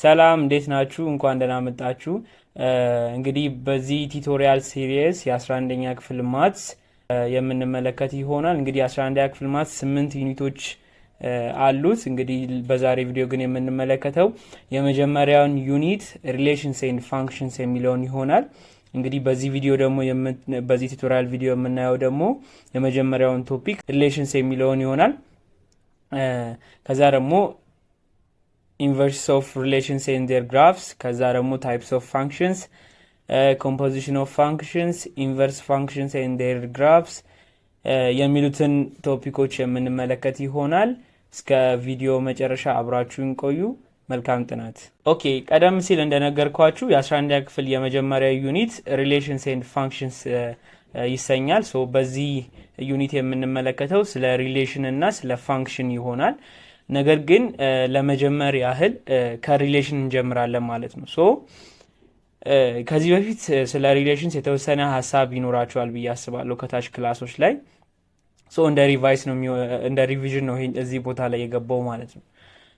ሰላም፣ እንዴት ናችሁ? እንኳን ደህና መጣችሁ። እንግዲህ በዚህ tutorial series የ11ኛ ክፍል maths የምንመለከት ይሆናል። እንግዲህ የ11ኛ ክፍል maths ስምንት unit ኦች አሉት። እንግዲህ በዛሬ ቪዲዮ ግን የምንመለከተው የመጀመሪያውን unit relations and functions የሚለውን ይሆናል። እንግዲህ በዚህ ቪዲዮ ደግሞ፣ በዚህ tutorial ቪዲዮ የምናየው ደግሞ የመጀመሪያውን topic relations የሚለውን ይሆናል። ከዛ ደግሞ inverse of relations and their graphs፣ ከዛ ደግሞ types of functions፣ composition of functions፣ inverse functions and their graphs የሚሉትን topic ኦች የምንመለከት ይሆናል። እስከ ቪዲዮ መጨረሻ አብራችሁን ቆዩ። መልካም ጥናት። Okay፣ ቀደም ሲል እንደነገርኳችሁ የ11ኛ ክፍል የመጀመሪያ unit relations and functions ይሰኛል። So በዚህ unit የምንመለከተው ስለ relation እና ስለ function ይሆናል። ነገር ግን ለመጀመር ያህል ከ relation እንጀምራለን ማለት ነው። So ከዚህ በፊት ስለ relations የተወሰነ ሀሳብ ይኖራችኋል ብዬ አስባለሁ ከታች class ኦች ላይ። So እንደ revise ነው፣ እንደ revision ነው እዚህ ቦታ ላይ የገባው ማለት ነው።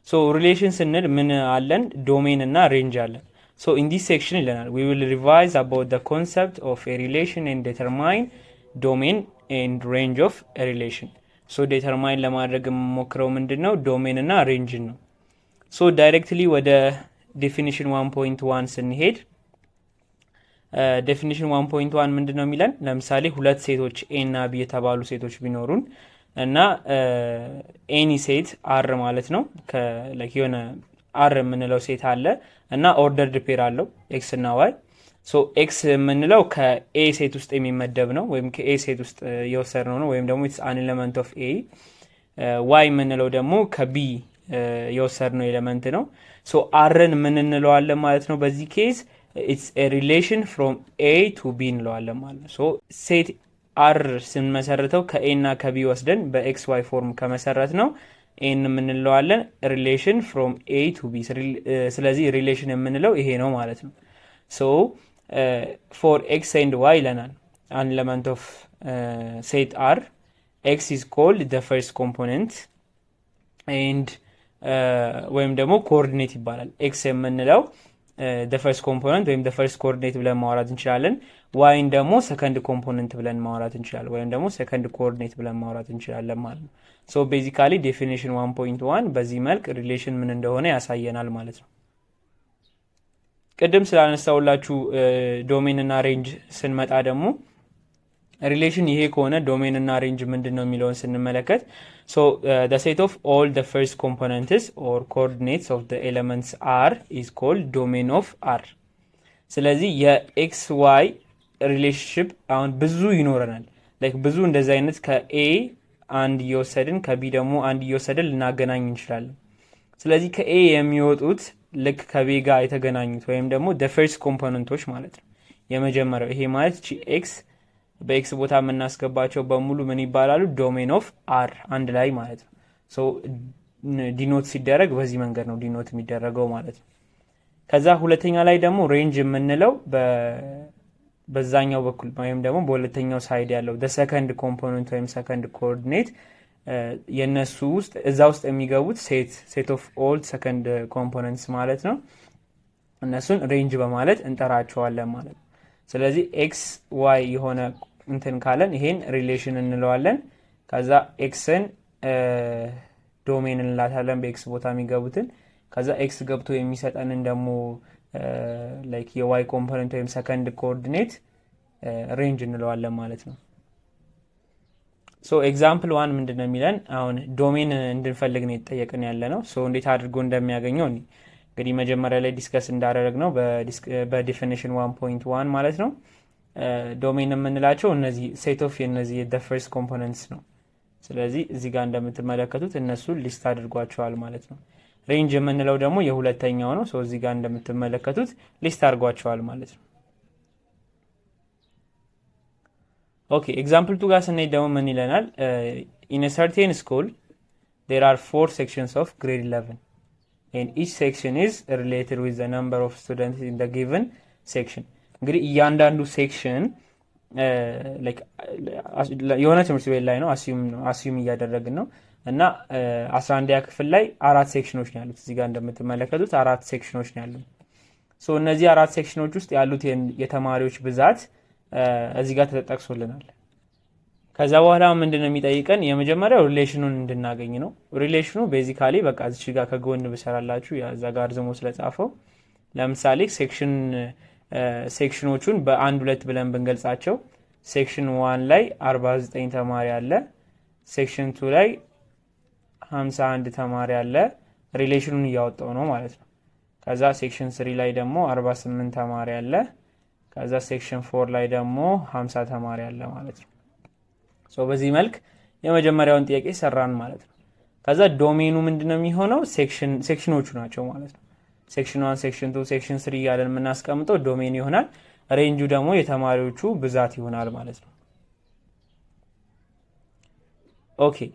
So relation ስንል ምን አለን? Domain እና range አለን። So in this section ይለናል፣ we will revise about the concept of a relation and determine domain and range of relation። So determine ለማድረግ የምሞክረው ምንድን ነው? Domain እና range ን ነው። So directly ወደ definition 1.1 ስንሄድ definition 1.1 ምንድን ነው የሚለን? ለምሳሌ ሁለት set ኦች A እና B የተባሉ set ኦች ቢኖሩን እና any set R ማለት ነው፣ የሆነ R የምንለው set አለ እና ordered pair አለው x እና y። So x የምንለው ከ A set ውስጥ የሚመደብ ነው ወይም ከ A set ውስጥ የወሰድነው ነው ወይም ደግሞ it's an element of A። Y የምንለው ደግሞ ከ B የወሰድነው element ነው። So R ን ምን እንለዋለን ማለት ነው? በዚህ case it's a relation from A to B እንለዋለን ማለት ነው። So set R ስንመሰርተው ከ A እና ከ B ወስደን በ x y form ከመሰረትነው ኤን የምንለዋለን relation from A to B። ስለዚህ relation የምንለው ይሄ ነው ማለት ነው። So for x and y ይለናል፣ an element of set R፣ x is called the first component and ወይም ደግሞ coordinate ይባላል። x የምንለው the first component ወይም the first coordinate ብለን ማውራት እንችላለን። y ን ደግሞ second component ብለን ማውራት እንችላለን፣ ወይም ደግሞ second coordinate ብለን ማውራት እንችላለን ማለት ነው። So basically definition 1.1 በዚህ መልክ relation ምን እንደሆነ ያሳየናል ማለት ነው። ቅድም ስላነሳውላችሁ domain እና range ስንመጣ ደግሞ relation ይሄ ከሆነ domain እና range ምንድን ነው የሚለውን ስንመለከት፣ so the set of all the first components or coordinates of the elements R is called domain of R። ስለዚህ የ x y relationship አሁን ብዙ ይኖረናል። Like ብዙ እንደዚህ አይነት ከ A አንድ እየወሰድን ከ B ደግሞ አንድ እየወሰድን ልናገናኝ እንችላለን። ስለዚህ ከ A የሚወጡት ልክ ከ B ጋር የተገናኙት ወይም ደግሞ the first component ኦች ማለት ነው። የመጀመሪያው ይሄ ማለት ቺ x፣ በ x ቦታ የምናስገባቸው በሙሉ ምን ይባላሉ? Domain of R አንድ ላይ ማለት ነው። So denote ሲደረግ በዚህ መንገድ ነው denote የሚደረገው ማለት ነው። ከዛ ሁለተኛ ላይ ደግሞ range የምንለው በዛኛው በኩል ወይም ደግሞ በሁለተኛው side ያለው second component ወይም second coordinate የእነሱ ውስጥ እዛ ውስጥ የሚገቡት set of all second components ማለት ነው። እነሱን range በማለት እንጠራቸዋለን ማለት ነው። ስለዚህ x y የሆነ እንትን ካለን ይሄን relation እንለዋለን። ከዛ x ን domain እንላታለን በ x ቦታ የሚገቡትን። ከዛ x ገብቶ የሚሰጠንን ደግሞ like የ y component ወይም second coordinate range እንለዋለን ማለት ነው። So example one ምንድን ነው የሚለን? አሁን domain እንድንፈልግ ነው የተጠየቅን ያለ ነው። So እንዴት አድርጎ እንደሚያገኘው እንግዲህ መጀመሪያ ላይ discuss እንዳደረግነው በ definition 1.1 ማለት ነው። Domain የምንላቸው እነዚህ set of የነዚህ the first components ነው። ስለዚህ እዚህ ጋር እንደምትመለከቱት እነሱን list አድርጓቸዋል ማለት ነው። Range የምንለው ደግሞ የሁለተኛው ነው። So እዚህ ጋር እንደምትመለከቱት list አድርጓቸዋል ማለት ነው። Okay፣ example two ጋር ስንሄድ ደግሞ ምን ይለናል? In certain school there are four sections of grade 11 and each section is related with the number of students in the given section። እንግዲህ እያንዳንዱ section የሆነ ትምህርት ቤት ላይ ነው assume እያደረግን ነው። እና 11ኛ ክፍል ላይ አራት section ኦች ነው ያሉት። እዚህ ጋር እንደምትመለከቱት አራት section ኦች ነው ያሉት። So እነዚህ አራት section ኦች ውስጥ ያሉት የተማሪዎች ብዛት እዚህ ጋር ተጠቅሶልናል። ከዛ በኋላ ምንድን ነው የሚጠይቀን? የመጀመሪያው relation ኑን እንድናገኝ ነው። Relation ኑ basically በቃ እዚች ጋር ከጎን ብሰራላችሁ፣ እዛ ጋር አርዝሞ ስለጻፈው፣ ለምሳሌ section ኦቹን በአንድ ሁለት ብለን ብንገልጻቸው section 1 ላይ 49 ተማሪ አለ። Section 2 ላይ 51 ተማሪ አለ። Relation ኑን እያወጣው ነው ማለት ነው። ከዛ section 3 ላይ ደግሞ 48 ተማሪ አለ። ከዛ section 4 ላይ ደግሞ 50 ተማሪ አለ ማለት ነው። So በዚህ መልክ የመጀመሪያውን ጥያቄ ሰራን ማለት ነው። ከዛ domain ኑ ምንድነው የሚሆነው? Section ኦቹ ናቸው ማለት ነው። Section 1፣ section 2፣ section 3 እያለን የምናስቀምጠው domain ይሆናል። Range ኡ ደግሞ የተማሪዎቹ ብዛት ይሆናል ማለት ነው። Okay፣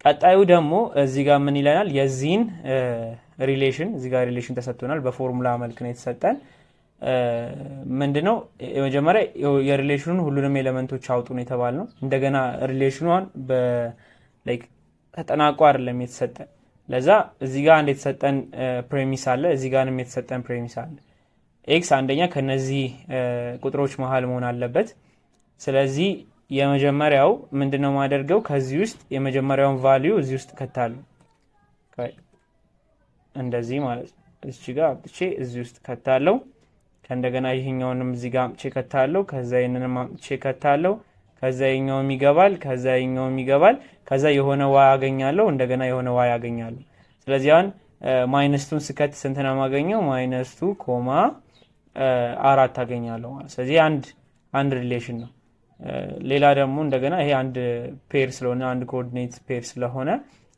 ቀጣዩ ደግሞ እዚህ ጋር ምን ይለናል? የዚህን relation፣ እዚህ ጋር relation ተሰጥቶናል። በፎርሙላ መልክ ነው የተሰጠን። ምንድነው? የመጀመሪያ የ relation ኑን ሁሉንም element ኦች አውጡ ነው የተባልነው። እንደገና relation ኗን ተጠናቆ አይደለም የተሰጠን። ለዛ እዚህ ጋር አንድ የተሰጠን premise አለ፣ እዚህ ጋርም የተሰጠን premise አለ። X አንደኛ ከነዚህ ቁጥሮች መሀል መሆን አለበት። ስለዚህ የመጀመሪያው ምንድነው የማደርገው? ከዚህ ውስጥ የመጀመሪያውን value እዚህ ውስጥ ከታለሁ፣ እንደዚህ ማለት ነው። እዚህ ጋር አምጥቼ እዚህ ውስጥ ከታለው። ከእንደገና ይህኛውንም እዚህ ጋር አምጥቼ ከታለው። ከዛ ይህንንም አምጥቼ ከታለው። ከዛ ይህኛውም ይገባል። ከዛ ይህኛውም ይገባል። ከዛ የሆነ y አገኛለሁ። እንደገና የሆነ y አገኛለሁ። ስለዚህ አሁን minus two ን ስከት ስንት ነው የማገኘው? Minus 2 comma አራት አገኛለሁ ማለት። ስለዚህ አንድ relation ነው። ሌላ ደግሞ እንደገና ይሄ አንድ pair ስለሆነ፣ አንድ coordinate pair ስለሆነ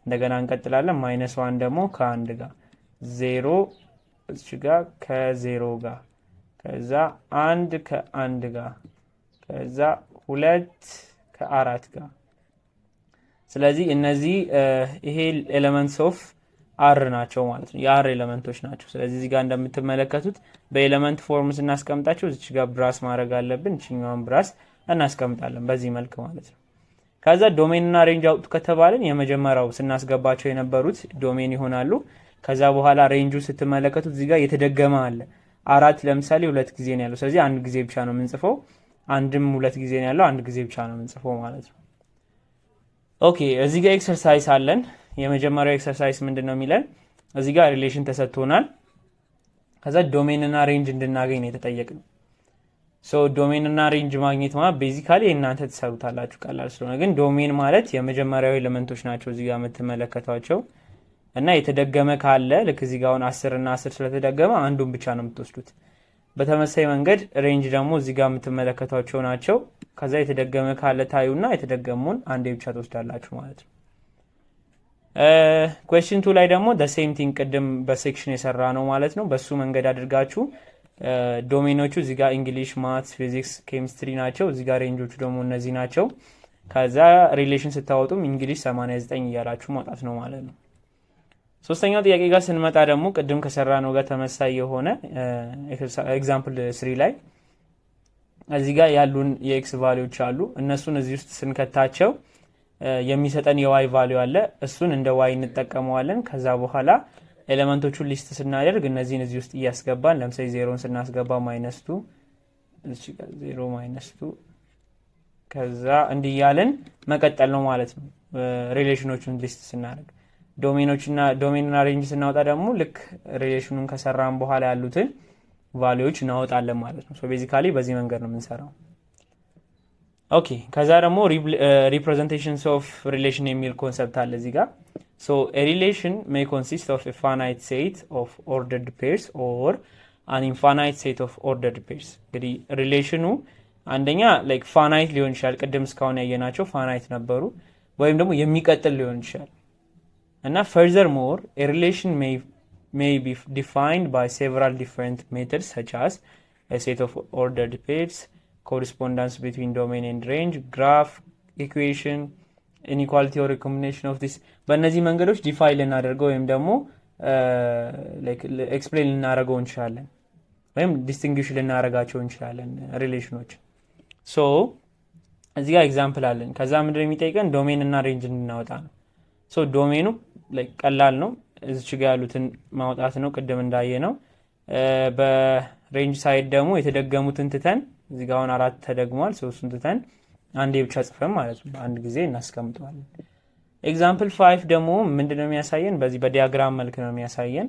እንደገና እንቀጥላለን። Minus 1 ደግሞ ከአንድ ጋር፣ 0 እዚህ ጋር ከ0 ጋር፣ ከዛ አንድ ከአንድ ጋር፣ ከዛ ሁለት ከአራት ጋር። ስለዚህ እነዚህ ይሄ elements of R ናቸው ማለት ነው። የ R element ኦች ናቸው። ስለዚህ እዚህ ጋር እንደምትመለከቱት በ element form ስናስቀምጣቸው እዚች ጋር brace ማድረግ አለብን። እችኛዋን brace እናስቀምጣለን በዚህ መልክ ማለት ነው። ከዛ domain እና range አውጡ ከተባልን የመጀመሪያው ስናስገባቸው የነበሩት domain ይሆናሉ። ከዛ በኋላ range ኡ ስትመለከቱት እዚህ ጋር የተደገመ አለ። አራት ለምሳሌ ሁለት ጊዜ ነው ያለው። ስለዚህ አንድ ጊዜ ብቻ ነው የምንጽፈው። አንድም ሁለት ጊዜ ነው ያለው፣ አንድ ጊዜ ብቻ ነው የምንጽፈው ማለት ነው። Okay፣ እዚህ ጋር exercise አለን። የመጀመሪያው exercise ምንድን ነው የሚለን? እዚህ ጋር relation ተሰጥቶናል። ከዛ domain እና range እንድናገኝ ነው የተጠየቅነው። So domain እና range ማግኘት ማለት basically እናንተ ትሰሩታላችሁ ቀላል ስለሆነ፣ ግን domain ማለት የመጀመሪያው element ኦች ናቸው እዚህ ጋር የምትመለከቷቸው፣ እና የተደገመ ካለ ልክ እዚህ ጋር አሁን 10 እና 10 ስለተደገመ አንዱን ብቻ ነው የምትወስዱት። በተመሳሳይ መንገድ range ደግሞ እዚህ ጋር የምትመለከቷቸው ናቸው። ከዛ የተደገመ ካለ ታዩና የተደገመውን አንዴ ብቻ ትወስዳላችሁ ማለት ነው። Question 2 ላይ ደግሞ same thing፣ ቅድም በ section የሰራነው ማለት ነው። በሱ መንገድ አድርጋችሁ domain ኦቹ እዚህ ጋር English፣ maths፣ physics፣ chemistry ናቸው። እዚህ ጋር range ኦቹ ደግሞ እነዚህ ናቸው። ከዛ relation ስታወጡም English 89 እያላችሁ ማውጣት ነው ማለት ነው። ሶስተኛው ጥያቄ ጋር ስንመጣ ደግሞ ቅድም ከሰራነው ጋር ተመሳሳይ የሆነ example 3 ላይ እዚህ ጋር ያሉን የ x value ዎች አሉ። እነሱን እዚህ ውስጥ ስንከታቸው የሚሰጠን የ y value አለ። እሱን እንደ y እንጠቀመዋለን። ከዛ በኋላ element ኦቹን list ስናደርግ እነዚህን እዚህ ውስጥ እያስገባን፣ ለምሳሌ ዜሮን ስናስገባ minus 2፣ 0 minus 2፣ ከዛ እንዲህ እያልን መቀጠል ነው ማለት ነው። Relation ኦቹን list ስናደርግ domain ኦችና domain ና range ስናወጣ ደግሞ ልክ relation ኑን ከሰራን በኋላ ያሉትን value ዎች እናወጣለን ማለት ነው። So basically በዚህ መንገድ ነው የምንሰራው። Okay፣ ከዛ ደግሞ representations of relation የሚል concept አለ እዚህ ጋር። So relation may consist of finite set of ordered pairs or an infinite set of ordered pairs። እንግዲህ relation ኑ አንደኛ like finite ሊሆን ይችላል። ቅድም እስካሁን ያየናቸው finite ነበሩ፣ ወይም ደግሞ የሚቀጥል ሊሆን ይችላል። እና furthermore, relation may be defined by several different methods, such as set of ordered pairs, correspondence between domain and range, graph, equation, inequality or combination of this። በእነዚህ መንገዶች define ልናደርገው ወይም ደግሞ explain ልናደርገው እንችላለን ወይም distinguish ልናደርጋቸው እንችላለን relation ኦች። So እዚህ ጋር example አለን። ከዛ ምንድን የሚጠይቀን? Domain እና range እንድናወጣ ነው። So domain ኑ ቀላል ነው። እዚች ጋ ያሉትን ማውጣት ነው ቅድም እንዳየነው። በ range side ደግሞ የተደገሙትን ትተን፣ እዚህ ጋ አሁን አራት ተደግሟል። ሶስቱን ትተን አንዴ ብቻ ጽፈን ማለት ነው አንድ ጊዜ እናስቀምጠዋለን። Example 5 ደግሞ ምንድን ነው የሚያሳየን? በዚህ በ diagram መልክ ነው የሚያሳየን።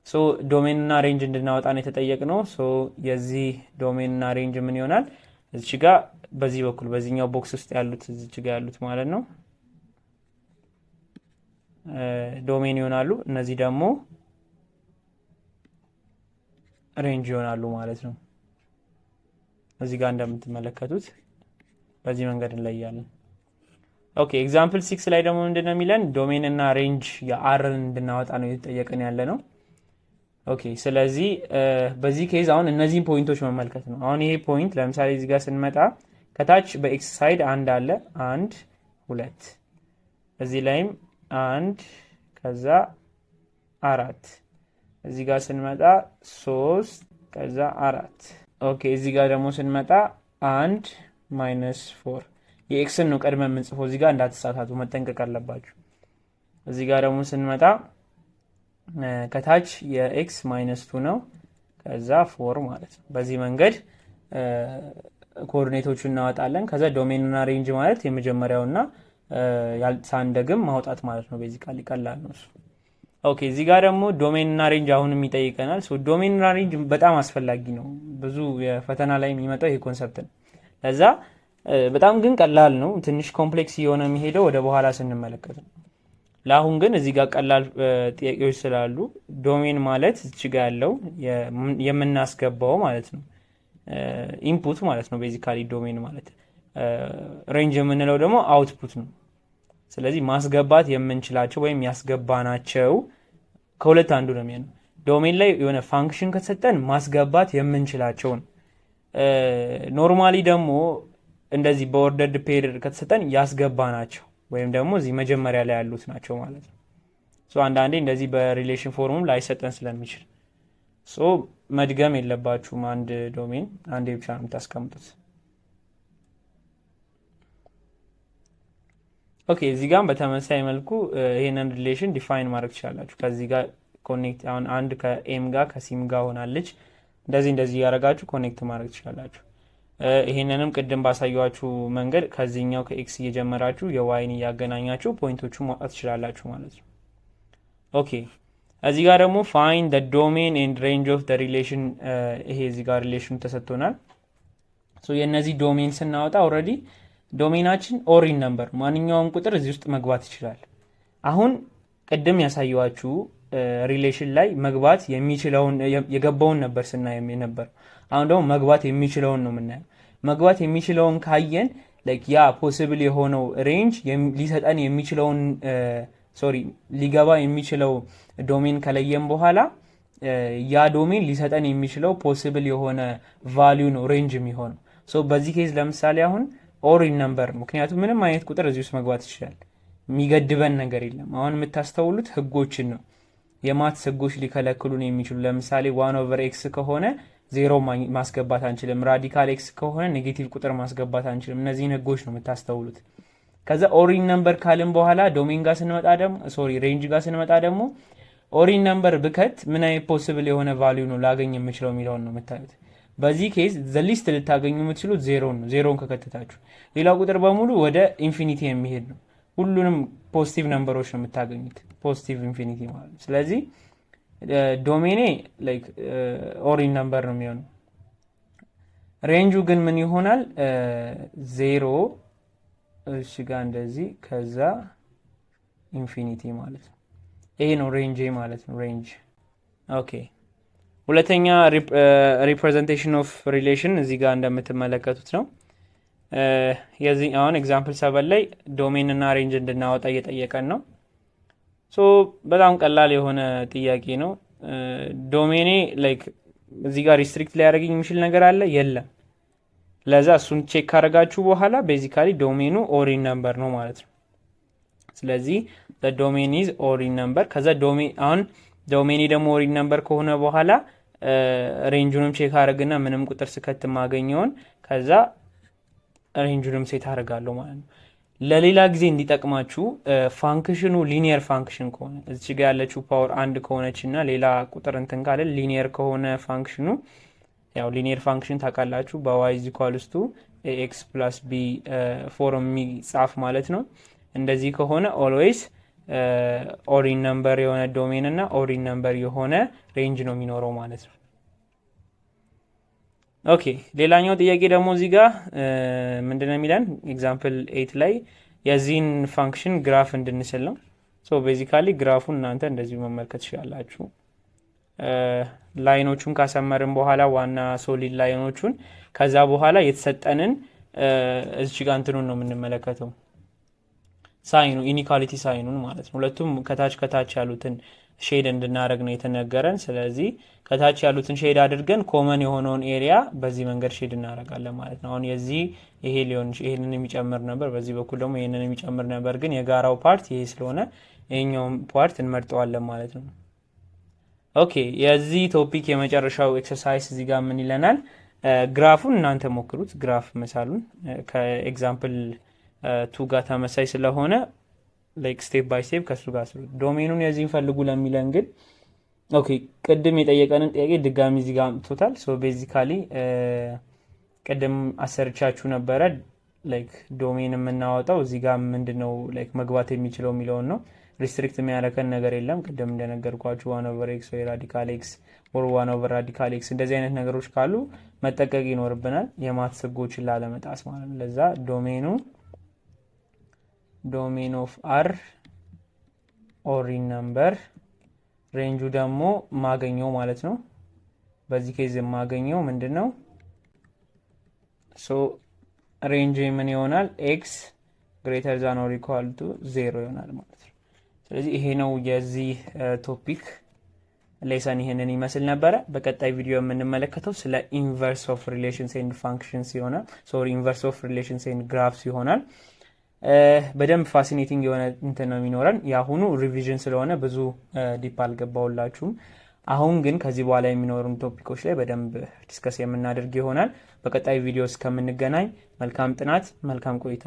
So domain እና range እንድናወጣ ነው የተጠየቅነው። So የዚህ domain እና range ምን ይሆናል? እዚች ጋ በዚህ በኩል በዚህኛው box ውስጥ ያሉት፣ እዚች ጋ ያሉት ማለት ነው፣ domain ይሆናሉ። እነዚህ ደግሞ range ይሆናሉ ማለት ነው። እዚህ ጋር እንደምትመለከቱት በዚህ መንገድ እንለያለን። Okay, example 6 ላይ ደግሞ ምንድን ነው የሚለን? Domain እና range የ R ን እንድናወጣ ነው የተጠየቅን ያለ ነው። Okay, ስለዚህ በዚህ case አሁን እነዚህን point ኦች መመልከት ነው። አሁን ይሄ point ለምሳሌ እዚህ ጋር ስንመጣ ከታች በ x side አንድ አለ፣ አንድ፣ ሁለት፣ እዚህ ላይም አንድ ከዛ አራት፣ እዚህ ጋር ስንመጣ ሶስት ከዛ አራት። Okay, እዚህ ጋር ደግሞ ስንመጣ አንድ minus four፣ የ x ን ነው ቀድመ የምንጽፈው። እዚህ ጋር እንዳትሳሳቱ መጠንቀቅ አለባችሁ። እዚህ ጋር ደግሞ ስንመጣ ከታች የ x minus two ነው ከዛ four ማለት ነው። በዚህ መንገድ coordinate ኦቹ እናወጣለን። ከዛ domain እና range ማለት የመጀመሪያውና ሳንደግም ማውጣት ማለት ነው። Basically ቀላል ነው እሱ። Okay, እዚህ ጋር ደግሞ domain እና range አሁንም ይጠይቀናል። Domain እና range በጣም አስፈላጊ ነው። ብዙ የፈተና ላይ የሚመጣው ይሄ concept ነው። ለዛ በጣም ግን ቀላል ነው። ትንሽ complex እየሆነ የሚሄደው ወደ በኋላ ስንመለከት ነው። ለአሁን ግን እዚህ ጋር ቀላል ጥያቄዎች ስላሉ domain ማለት እዚህ ጋር ያለው የምናስገባው ማለት ነው፣ input ማለት ነው። Basically domain ማለት፣ range የምንለው ደግሞ output ነው። ስለዚህ ማስገባት የምንችላቸው ወይም ያስገባናቸው ከሁለት አንዱ ነው የሚሆነው። Domain ላይ የሆነ function ከተሰጠን ማስገባት የምንችላቸው ነው። Normally ደግሞ እንደዚህ በ ordered pair ከተሰጠን ያስገባናቸው ወይም ደግሞ እዚህ መጀመሪያ ላይ ያሉት ናቸው ማለት ነው። So አንዳንዴ እንደዚህ በ relation form ኡም ላይሰጠን ስለሚችል so መድገም የለባችሁም። አንድ domain አንዴ ብቻ ነው የምታስቀምጡት። Okay, እዚህ ጋር በተመሳሳይ መልኩ ይሄንን relation define ማድረግ ትችላላችሁ። ከዚህ ጋር connect፣ አሁን አንድ ከ A ም ጋር ከ C ም ጋር ሆናለች። እንደዚህ እንደዚህ እያደረጋችሁ connect ማድረግ ትችላላችሁ። ይሄንንም ቅድም ባሳየኋችሁ መንገድ ከዚህኛው ከ x እየጀመራችሁ የ y ን እያገናኛችሁ point ኦቹን ማውጣት ትችላላችሁ ማለት ነው። Okay, እዚህ ጋር ደግሞ find the domain and range of the relation፣ ይሄ እዚህ ጋር relation ኑ ተሰጥቶናል። So የእነዚህ domain ስናወጣ already domain ኣችን all real number፣ ማንኛውም ቁጥር እዚህ ውስጥ መግባት ይችላል። አሁን ቅድም ያሳየኋችሁ relation ላይ መግባት የሚችለውን የገባውን ነበር ስናይ የነበረው። አሁን ደግሞ መግባት የሚችለውን ነው የምናየው። መግባት የሚችለውን ካየን like ያ possible የሆነው range ሊሰጠን የሚችለውን፣ sorry፣ ሊገባ የሚችለው domain ከለየን በኋላ ያ domain ሊሰጠን የሚችለው possible የሆነ value ነው range የሚሆነው። So በዚህ case ለምሳሌ አሁን all real number፣ ምክንያቱም ምንም አይነት ቁጥር እዚህ ውስጥ መግባት ይችላል። የሚገድበን ነገር የለም። አሁን የምታስተውሉት ህጎችን ነው። የ maths ህጎች ሊከለክሉን የሚችሉ፣ ለምሳሌ one over x ከሆነ ዜሮ ማስገባት አንችልም። Radical x ከሆነ negative ቁጥር ማስገባት አንችልም። እነዚህን ህጎች ነው የምታስተውሉት። ከዛ all real number ካልን በኋላ domain ጋር ስንመጣ ደግሞ፣ sorry፣ range ጋር ስንመጣ ደግሞ all real number ብከት ምን አይነት possible የሆነ value ነው ላገኝ የምችለው የሚለውን ነው የምታዩት። በዚህ case the least ልታገኙ የምትችሉት ዜሮን ነው። ዜሮን ከከተታችሁ ሌላው ቁጥር በሙሉ ወደ infinity የሚሄድ ነው። ሁሉንም positive number ኦች ነው የምታገኙት፣ positive infinity ማለት ነው። ስለዚህ domain ኔ like all real number ነው የሚሆነው። Range ኡ ግን ምን ይሆናል? ዜሮ እሺ ጋር እንደዚህ ከዛ infinity ማለት ነው። ይሄ ነው range ማለት ነው። Range, okay። ሁለተኛ representation of relation እዚህ ጋር እንደምትመለከቱት ነው። የዚህ አሁን example 7 ላይ domain እና range እንድናወጣ እየጠየቀን ነው። So በጣም ቀላል የሆነ ጥያቄ ነው። Domain ኔ like እዚህ ጋር restrict ሊያደርገኝ የሚችል ነገር አለ? የለም። ለዛ እሱን check ካደረጋችሁ በኋላ basically domain ኑ all real number ነው ማለት ነው። ስለዚህ domain is all real number። ከዛ domain፣ አሁን domain ኔ ደግሞ all real number ከሆነ በኋላ range ኡንም check አድርግና ምንም ቁጥር ስከት የማገኘውን ከዛ range ኡንም set አደርጋለሁ ማለት ነው። ለሌላ ጊዜ እንዲጠቅማችሁ function ኑ linear function ከሆነ፣ እዚች ጋ ያለችው power አንድ ከሆነች እና ሌላ ቁጥር እንትን ካለ፣ linear ከሆነ function ኑ፣ ያው linear function ታውቃላችሁ፣ በ y is equals to x plus b form የሚጻፍ ማለት ነው። እንደዚህ ከሆነ always all real number የሆነ domain እና all real number የሆነ range ነው የሚኖረው ማለት ነው። Okay፣ ሌላኛው ጥያቄ ደግሞ እዚህ ጋር ምንድነው የሚለን? Example 8 ላይ የዚህን function graph እንድንስል ነው። So basically graph ኡን እናንተ እንደዚሁ መመልከት ትችላላችሁ። Line ኦቹን ካሰመርን በኋላ፣ ዋና solid line ኦቹን፣ ከዛ በኋላ የተሰጠንን እዚች ጋር እንትኑን ነው የምንመለከተው፣ sign ኑ፣ inequality sign ኑን ማለት ነው። ሁለቱም ከታች ከታች ያሉትን shade እንድናደረግ ነው የተነገረን። ስለዚህ ከታች ያሉትን shade አድርገን common የሆነውን area በዚህ መንገድ shade እናደርጋለን ማለት ነው። አሁን የዚህ ይሄ ሊሆን ይሄንን የሚጨምር ነበር፣ በዚህ በኩል ደግሞ ይሄንን የሚጨምር ነበር። ግን የጋራው part ይሄ ስለሆነ ይሄኛውን part እንመርጠዋለን ማለት ነው። Okay፣ የዚህ topic የመጨረሻው exercise እዚህ ጋር ምን ይለናል? Graph ኡን እናንተ ሞክሩት። Graph መሳሉን ከ example 2 ጋር ተመሳሳይ ስለሆነ like step by step ከእሱ ጋር ስሩት። Domain ኑን የዚህን ፈልጉ ለሚለን ግን፣ okay፣ ቅድም የጠየቀንን ጥያቄ ድጋሚ እዚህ ጋር አምጥቶታል። So basically ቅድም አሰርቻችሁ ነበረ። Like domain የምናወጣው እዚህ ጋር ምንድን ነው like መግባት የሚችለው የሚለውን ነው። Restrict የሚያደርገን ነገር የለም። ቅድም እንደነገርኳችሁ one over x ወይ radical x or one over radical x እንደዚህ አይነት ነገሮች ካሉ መጠንቀቅ ይኖርብናል፣ የ maths ህጎችን ላለመጣስ ማለት ነው። ለዛ domain ኑ domain of R all real number፣ range ኡ ደግሞ ማገኘው ማለት ነው። በዚህ case የማገኘው ምንድን ነው? So range ምን ይሆናል? X greater than or equal to 0 ይሆናል ማለት ነው። ስለዚህ ይሄ ነው የዚህ topic lesson፣ ይሄንን ይመስል ነበረ። በቀጣይ ቪዲዮ የምንመለከተው ስለ inverse of relations and functions ይሆናል። Sorry፣ inverse of relations and graphs ይሆናል። በደንብ fascinating የሆነ እንትን ነው የሚኖረን። የአሁኑ revision ስለሆነ ብዙ deep አልገባውላችሁም። አሁን ግን ከዚህ በኋላ የሚኖሩን topic ኦች ላይ በደንብ discuss የምናደርግ ይሆናል። በቀጣይ ቪዲዮ እስከምንገናኝ መልካም ጥናት፣ መልካም ቆይታ።